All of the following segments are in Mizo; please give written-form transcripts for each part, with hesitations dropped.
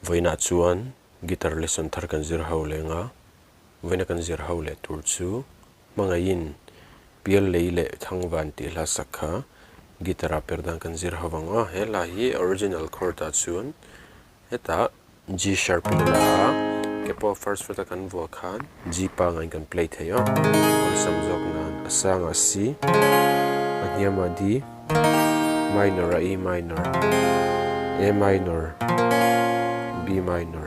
Vawiinah chuan guitar lesson thar kan zir ho leh anga, vawiina kan zir ho leh tur chu hmangaihin pial lei leh thangvan tih hla sak kha guitar ah per dan kan zir ho vang a, he hla hi original chord ah chuan hetah G sharp in a la a, ke pawh first fret a kan vuah khan G pangaiin kan play thei a, awlsam zawk nan a sangah C, a hniamah D, minor a E minor, A minor, B minor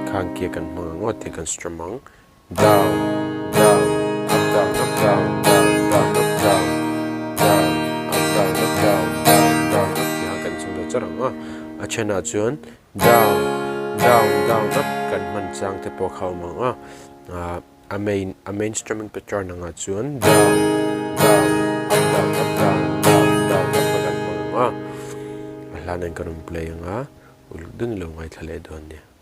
khang kia kan hmang ang aw tih kan strum ang, down, down, up down, up down, down, down, up down, down, up down, up down, down, down, up tih khan kan chhung deuh char ang a, a thenah chuan down, down, down, up kan hman chang te pawh kha a awm ang a, ah. A main a main strumming pattern angah chuan down down up down up down down down up a kan hmang ang a, a hlan in ka rawn play ang a, uluk dun lo ngaithla leh dawn nia.